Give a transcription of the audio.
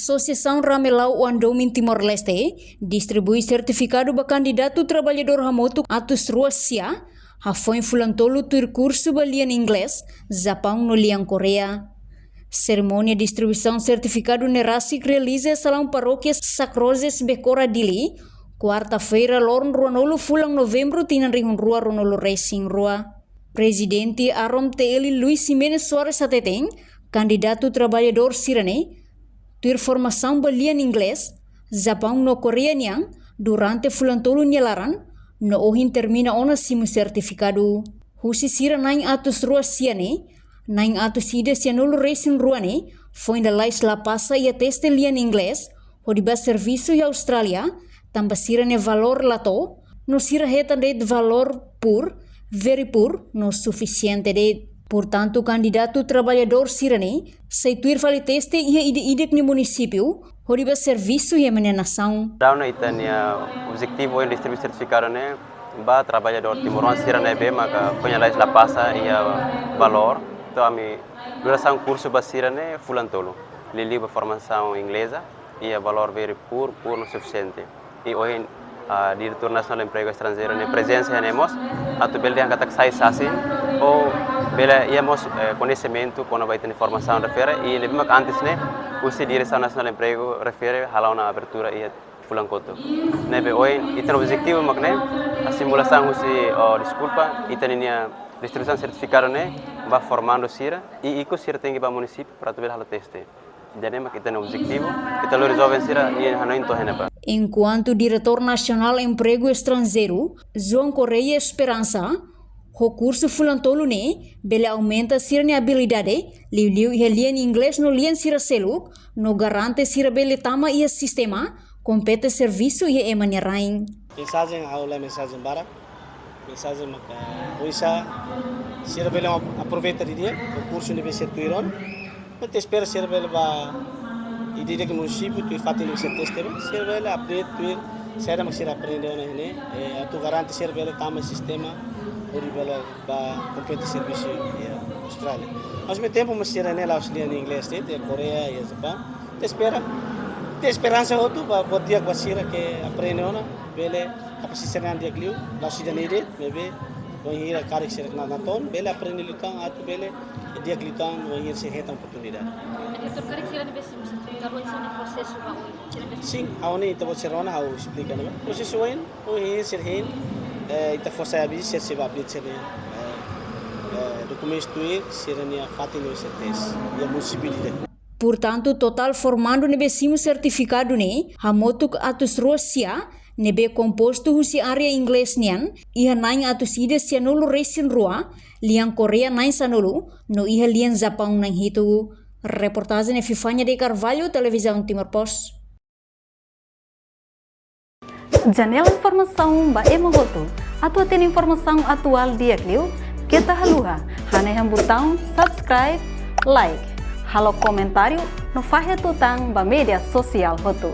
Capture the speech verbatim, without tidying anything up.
Asosiasaun Ramelau Oan Domin Timor-Leste distribui sertifikadu ba kandidatu traballadór hamutuk atus rua sia, hafoin fulan tolu tuir kursu ba lian Inglés, Japaun no lian Koreia. Serimónia distribuisaun sertifikadu ne'e rasik realiza iha salaun parókia Sacrozes Becora Dili, kuarta-feira loron ruanulu fulan Novembru tinan rihun rua ruanulu resin rua. Prezidente AROM T L Luis Ximenes Soares hateten, kandidatu traballadór sira-ne'e, tuir formasaun ba lian Inglés, Japaun no Koreia nian, durante fulan tolu nia laran, no ohin termina ona simu sertifikadu. Husi sira na'in atus rua sia ne'e, na'in atus ida sianulu resin rua ne'e, foin lalais la pasa iha teste lian Inglés, hodi ba servisu iha Austrália, tanba sira-nia valór la to'o, no sira hetan de'it valór poor, very poor, no sufisiente de'it. Portantu, kandidatu traballadór sira-ne'e, sei tuir fali teste iha ida-idak nia munisípiu, hodi ba servisu iha ema nia nasaun. Daudaun ita-nia objetivu ohin distribui sertifikadu ne'e ba traballadór timoroan sira ne'ebé maka foin lalais la pasa iha valór. Entaun ami durasaun kursu ba sira-ne'e fulan tolu. Liuliu ba formasaun ingleza, iha valór very poor, poor no sufisiente. I ohin, ah, Diretór Nasionál Empregu Estranjeiru nia prezensa iha ne'e mós, atu bele dehan katak sai sasin, ou bele iha mós, eh, koñesimentu kona-ba ita-nia formasaun refere, i ne'ebé mak antes ne'e, husi Diresaun Nasionál Empregu refere, hala'o ona abertura iha fulan kotuk. Ne'ebé ohin, ita-nia objetivu mak ne'e, hasimulasaun husi, oh, deskulpa, ita-nia distribuisaun sertifikadu ne'e, ba formandu sira, i ikus sira tenke ba munisípiu, para atu bele halo teste. Ida-ne'e mak ita-nia objetivu, ita lori joven sira-nia hanoin to'o iha ne'ebá. Enkuantu Diretór Nasionál Empregu Estranjeiru, João Correia Esperança, ho kursu fulan tolu ne'e, bele aumenta sira-nia abilidade, liuliu iha lian Inglés no lian sira seluk, no garante sira bele tama iha sistema, kompete servisu iha ema nia rain. Mensajen, ha'u la mensajen barak. Mensajen maka oinsá sira bele aproveita didi'ak, o kursu ne'ebé sira tuir ona. Ita espera sira bele ba ida-idak munisípiu, tuir fatin ne'ebé sira teste, sira bele update tuir saida mak sira aprende ona iha ne'e, eh, atu garante sira bele tama sistema, hodi bele ba kompete servisu iha Austrália. Ao mesmo tempo, mas sira-ne'e la'ós lian Inglés de'it, iha Koreia, iha Japaun. Ita espera, ita esperansa hotu ba, buat di'ak ba sira ke aprende ona, bele kapasita sira-nia an di'ak liu, la'ós ida-ne'e de'it, maibé, bainhira karik sira na, natoon, bele aprende liután, atu bele di'ak liután, bainhira sira hetan oportunidade. Diretór, karik sira ne'ebé simu sertifikadu, oinsá nia prosesu ba oin? Sira ne'ebé simu? Sin, ha'u ne'e ita-boot sira rona, ha'u esplika ne'e. Prosesu oin, ohin sira hein, eh, ita fó sai avizu, sira sei ba update sira-nia, eh, eh, dokumentus tuir sira-nia fatin ne'ebé sira teste, iha munisípiu ida-idak. Portantu, totál formandu ne'ebé simu sertifikadu ne'e, hamutuk atus rua sia, ne'ebé kompostu husi área Inglés nian, iha na'in atus ida sianulu resin rua, lian Koreia na'in sanulu, no iha lian Japaun na'in hitu. Reportajen Epifania de Carvalho, Televizaun Timor Post. Janela informasaun ba ema hotu. Atu hatene informasaun atuál di'ak liu, keta haluha hanehan butaun subscribe, like, halo komentáriu no fahe tutan ba média sosiál hotu.